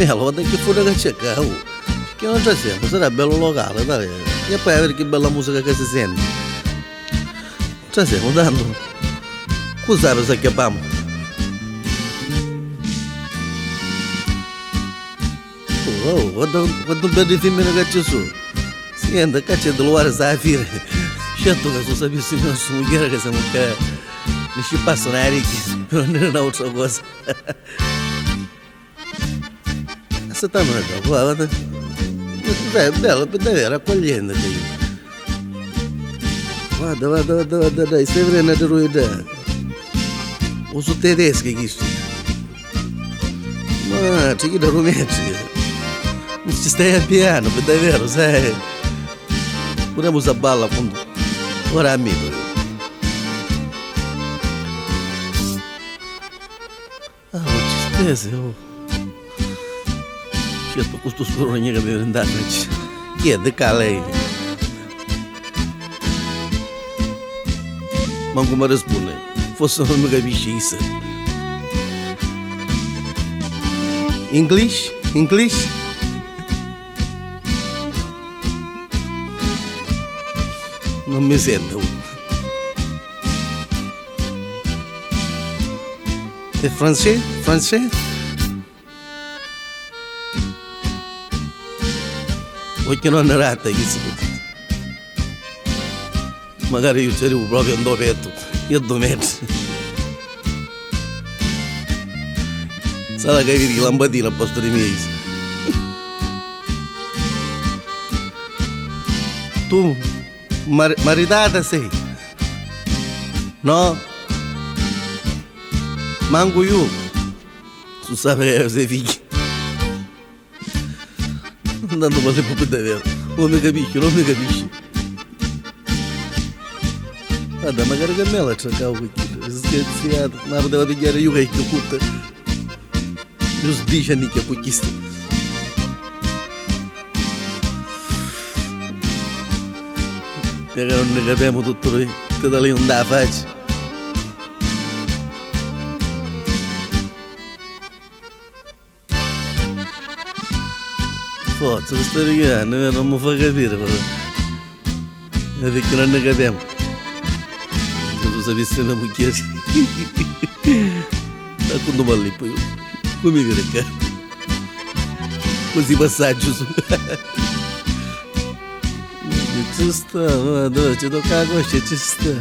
Carmelo, guarda che furra che c'è ccà, oh! Che non trasiamo, sarà bello locale, dai. E poi a vedere che bella musica che si sente. Trasiamo tanto. Cu sapi si acchiappamu. Oh, oh, guarda, guarda beddi fimmini ca ci su. Sienti, ccà c'è di luvarisi 'a firi. Certu ca su sapissi nostra mugghieri ca semu ccà, ni scippassi n'aricchi, pi non diri n'autra cosa. Assittàmini ddocu, va, va. Beh, bellu, pi daveru, accogliente ccà. Guarda, guarda, guarda, guarda, dai, stai vidennu ddi dui ddà. O su tedeschi chisti? Matri, chidda lu mentri mi ci stai abbiannu, pi daveru, sai? Putemu s'abballa appuntu, ora ammitu iu. Ah, ci stesi, oh. Certu, cu stu scuru non è ca mi veni 'nta Chi è di ccà lei? Mancu mi rispunni, forsi non mi capisci chissa. English? English? Non mi senti. E francè? Francè? Occhi non ratta chi si Magari io ci arrivo proprio 'ndo pettu, io ddu metri. Sarà ca vidi chi lampadina a postu di mia. Tu maritata sei? No? Mancu iu? Su sapi ca sei figghiu. Ntantu parli propriu daveru. Non mi capisci, non mi capisci. Guarda, macari Carmela attraccau cu chiddu, disgraziatu, ma puteva pigghiari iu ca è cchiù curta. Iu sdici annicchia cu chistu. Ca non ni capemu tutti dui, ti taliu 'nta facci. Forza, ti stai ricannu, non mi fa capiri però. È picchì non ni capemu. Se tu sapissi me mugghieri. Accuntu m'allippu iu. Come viri ccà. Così passaggiu su. Ci sta, dove ci tocca la coscia, ci sta.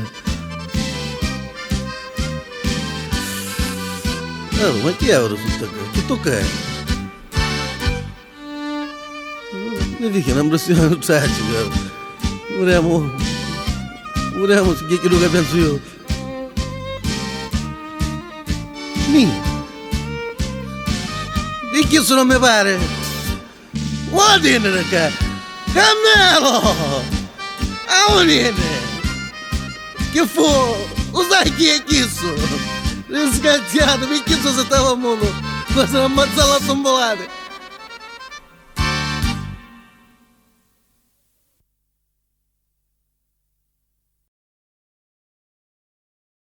Oh, ma chi è ora sutta ccà? Chi tocca è? Mi fici na 'mprissioni tragica. Vuremu, vuremu si chi chiddu ca pensu iu. Mi. Di chissu non mi pari. Vuoi viniri ccà? Carmelo! Amunini! Chi fu? U sai chi è chissu? Disgraziatu, pi chissu si stava mutu, quasi n'ammazzau a tumbulati!